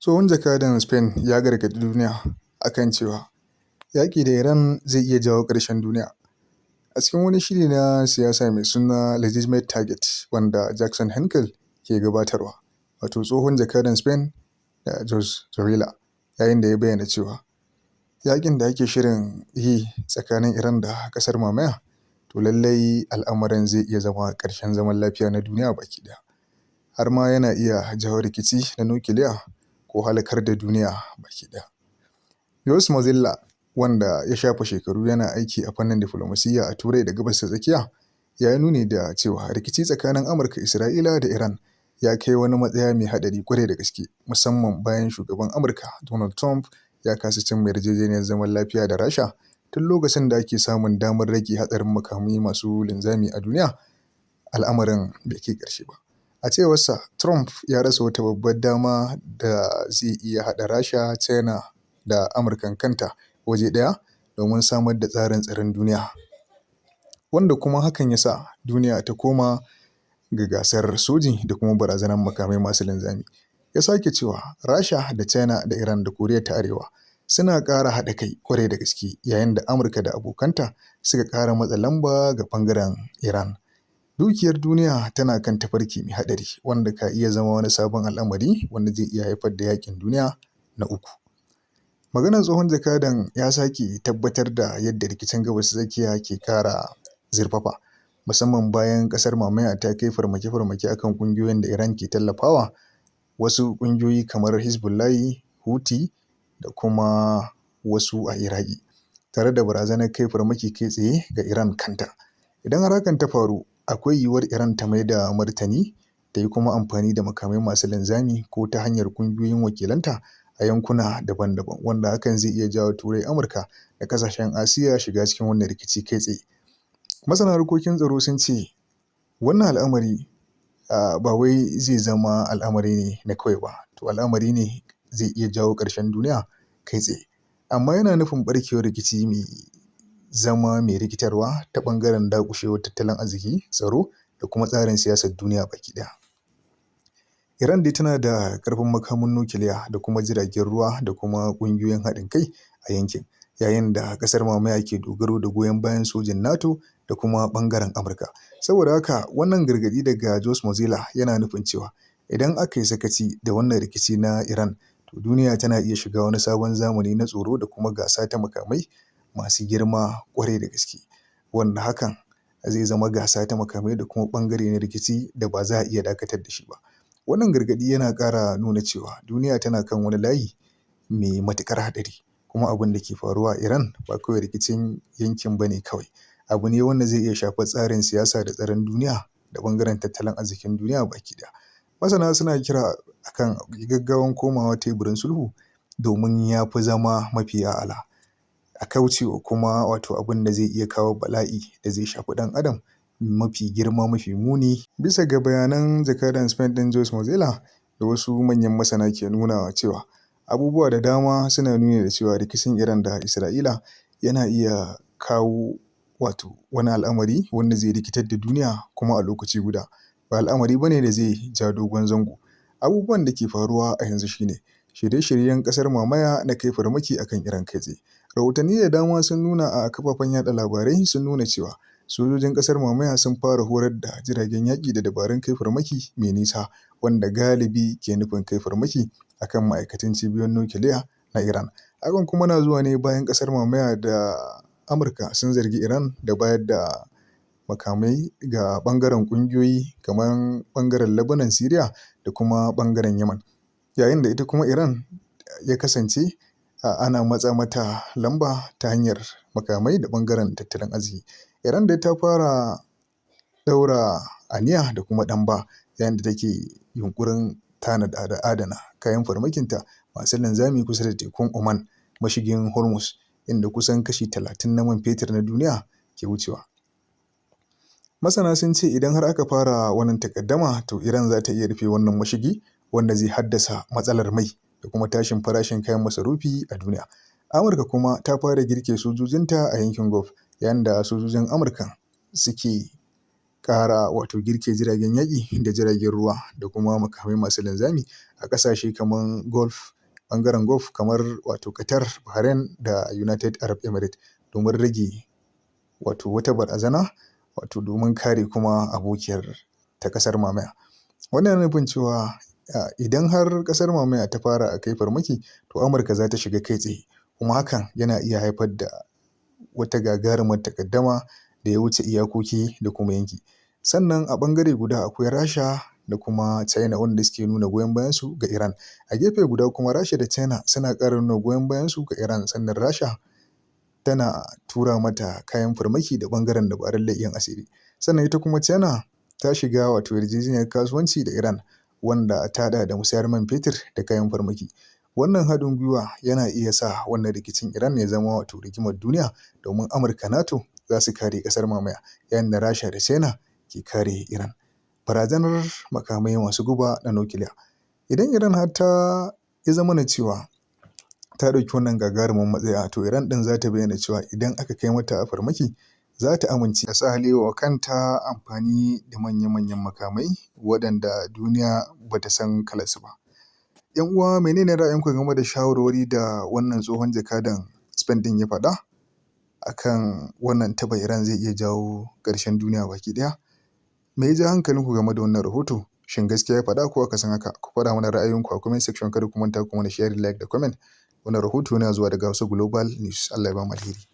Tsohon jakadan Spain ya gargaɗi duniya a kan cewa yaƙi da Iran zai iya jawo ƙarshen duniya. A cikin wani shiri na siyasa mai suna Legitimate Target wanda Jackson Hinkle ke gabatarwa, wato tsohon jakadan Spain Jose Zorrilla, yayin da ya bayyana cewa yaƙin da ake shirin yi tsakanin Iran da ƙasar mamaya, to lallai al'amarin zai iya zama ƙarshen zaman lafiya na duniya baki ɗaya. Har ma yana iya jawo rikici na nukiliya ko halakar da duniya baki ɗaya. Jose Mozilla, wanda ya shafe shekaru yana aiki a fannin diflomasiyya a Turai da Gabas ta Tsakiya, ya yi nuni da cewa rikici tsakanin Amurka, Isra'ila da Iran ya kai wani matsaya mai haɗari ƙwarai da gaske, musamman bayan shugaban Amurka Donald Trump ya kasa cimma yarjejeniyar zaman lafiya da Rasha tun lokacin da ake samun damar rage hatsarin makamai masu linzami a duniya, al'amarin bai kai ƙarshe ba. A cewarsa, Trump ya rasa wata babbar dama da zai iya haɗa Rasha, China da Amurkan kanta waje ɗaya domin samar da tsarin tsaron duniya. Wanda kuma hakan ya sa duniya ta koma ga gasar soji da kuma barazanar makamai masu linzami. Ya sake cewa Rasha da China da Iran da Koriya ta Arewa suna ƙara haɗa kai ƙwarai da gaske yayin da Amurka da abokanta suka ƙara matsa lamba ga ɓangaren Iran. Dukiyar duniya tana kan tafarki mai haɗari wanda ka iya zama wani sabon al'amari wanda zai iya haifar da yaƙin duniya na uku. Maganar tsohon jakadan ya sake tabbatar da yadda rikicin Gabas ta Tsakiya ke ƙara zurfafa, musamman bayan ƙasar mamaya ta kai farmake-farmake akan ƙungiyoyin da Iran ke tallafawa, wasu ƙungiyoyi kamar Hezbollah, Houthi da kuma wasu a Iraki, tare da barazanar kai farmaki kai tsaye ga Iran kanta. Idan har hakan ta faru, akwai yiwuwar Iran ta maida martani ta yi kuma amfani da makamai masu linzami ko ta hanyar ƙungiyoyin wakilanta a yankuna daban-daban, wanda hakan zai iya jawo Turai, Amurka da ƙasashen Asiya shiga cikin wannan rikici kai tsaye. Masana harkokin tsaro sun ce wannan al'amari ba wai zai zama al'amari ne na kawai ba, to al'amari ne zai iya jawo ƙarshen duniya kai tsaye. Amma yana nufin ɓarkewar rikici mai zama mai rikitarwa ta ɓangaren dakushewar tattalin arziki, tsaro da kuma tsarin siyasar duniya baki ɗaya. Iran dai tana da ƙarfin makamin nukiliya da kuma jiragen ruwa da kuma ƙungiyoyin haɗin kai a yankin, yayin da ƙasar mamaya ke dogaro da goyon bayan sojin NATO da kuma ɓangaren Amurka. Saboda haka wannan gargaɗi daga Jose Mozilla yana nufin cewa idan aka yi sakaci da wannan rikici na Iran, to duniya tana iya shiga wani sabon zamani na tsoro da kuma gasa ta makamai masu girma ƙwarai da gaske, wanda hakan zai zama gasa ta makamai da kuma ɓangare na rikici da ba za a iya dakatar da shi ba. Wannan gargaɗi yana ƙara nuna cewa duniya tana kan wani layi mai matuƙar haɗari, kuma abin da ke faruwa a Iran ba kawai rikicin yankin ba ne kawai, abu ne wanda zai iya shafar tsarin siyasa da tsaron duniya da ɓangaren tattalin arzikin duniya baki ɗaya. Masana suna kira akan gaggawan komawa teburin sulhu domin ya fi zama mafi a'ala. A kaucewa kuma wato abin da zai iya kawo bala'i da zai shafi ɗan adam mafi girma mafi muni. Bisa ga bayanan jakadan Spain ɗin Jose Mozilla da wasu manyan masana ke nunawa cewa abubuwa da dama suna nuni da cewa rikicin Iran da Isra'ila yana iya kawo wato wani al'amari wanda zai rikitar da duniya kuma a lokaci guda. Ba al'amari ba ne da zai ja dogon zango. Abubuwan da ke faruwa a yanzu shine shirye-shiryen ƙasar mamaya na kai farmaki akan Iran kai tsaye. Rahotanni da dama sun nuna a kafafen yaɗa labarai sun nuna cewa sojojin ƙasar mamaya sun fara horar da jiragen yaƙi da dabarun kai farmaki mai nisa, wanda galibi ke nufin kai farmaki akan ma'aikatan cibiyoyin nukiliya na Iran. Hakan kuma na zuwa ne bayan ƙasar mamaya da Amurka sun zargi Iran da bayar da makamai ga ɓangaren ƙungiyoyi kamar ɓangaren Lebanon, Syria da kuma ɓangaren Yemen. Yayin da ita kuma Iran ya kasance ana matsa mata lamba ta hanyar makamai da ɓangaren tattalin arziki. Iran dai ta fara ɗaura aniya da kuma ɗamba yayin da take yunƙurin tanada da adana kayan farmakinta masu linzami kusa da tekun Oman, mashigin Hormuz, inda kusan kashi 30 na man fetur na duniya ke wucewa. Masana sun ce idan har aka fara wannan takaddama, to Iran za ta iya rufe wannan mashigi wanda zai haddasa matsalar mai da kuma tashin farashin kayan masarufi a duniya. Amurka kuma ta fara girke sojojinta a yankin Gulf, yayin da sojojin Amurka suke ƙara wato girke jiragen yaƙi da jiragen ruwa da kuma makamai masu linzami a ƙasashe kamar Gulf, ɓangaren Gulf kamar wato Qatar, Bahrain da United Arab Emirates domin rage wato wata barazana, wato domin kare kuma abokiyar ta ƙasar mamaya. Wannan yana nufin cewa idan har ƙasar mamaya ta fara kai farmaki, to Amurka za ta shiga kai tsaye, kuma hakan yana iya haifar da wata gagarumar takaddama da ya wuce iyakoki da kuma yanki. Sannan a ɓangare guda akwai Rasha da kuma China wanda suke nuna goyon bayansu ga Iran. A gefe guda kuma Rasha da China suna ƙara nuna goyon bayansu ga Iran, sannan Rasha tana tura mata kayan farmaki da ɓangaren dabarun leƙen asiri. Sannan ita kuma China ta shiga wato yarjejeniyar kasuwanci da Iran wanda ta haɗa da musayar man fetur da kayan farmaki. Wannan haɗin gwiwa yana iya sa wannan rikicin Iran ya zama wato rigimar duniya, domin Amurka, NATO za su kare ƙasar mamaya, yayin da Rasha da China ke kare Iran. Barazanar makamai masu guba na nukiliya. Idan Iran har ta ya zamana cewa ta ɗauki wannan gagarumin matsaya, to Iran ɗin za ta bayyana cewa idan aka kai mata farmaki za ta amince ta sahalewa kanta amfani da manya-manyan makamai waɗanda duniya ba ta san kalarsu ba. ‘Yan uwa, menene ra'ayinku game da shawarwari da wannan tsohon jakadan Spain ɗin ya faɗa akan wannan taɓa Iran zai iya jawo ƙarshen duniya baki ɗaya? Me ya ja hankalinku game da wannan rahoto? Shin gaskiya ya faɗa ko akasin haka? Ku faɗa mana ra'ayoyinku a comment section. Kada ku manta ku mana sharing, like da comment. Wannan rahoto yana zuwa daga Hausa Global News. Allah ya ba mu alheri.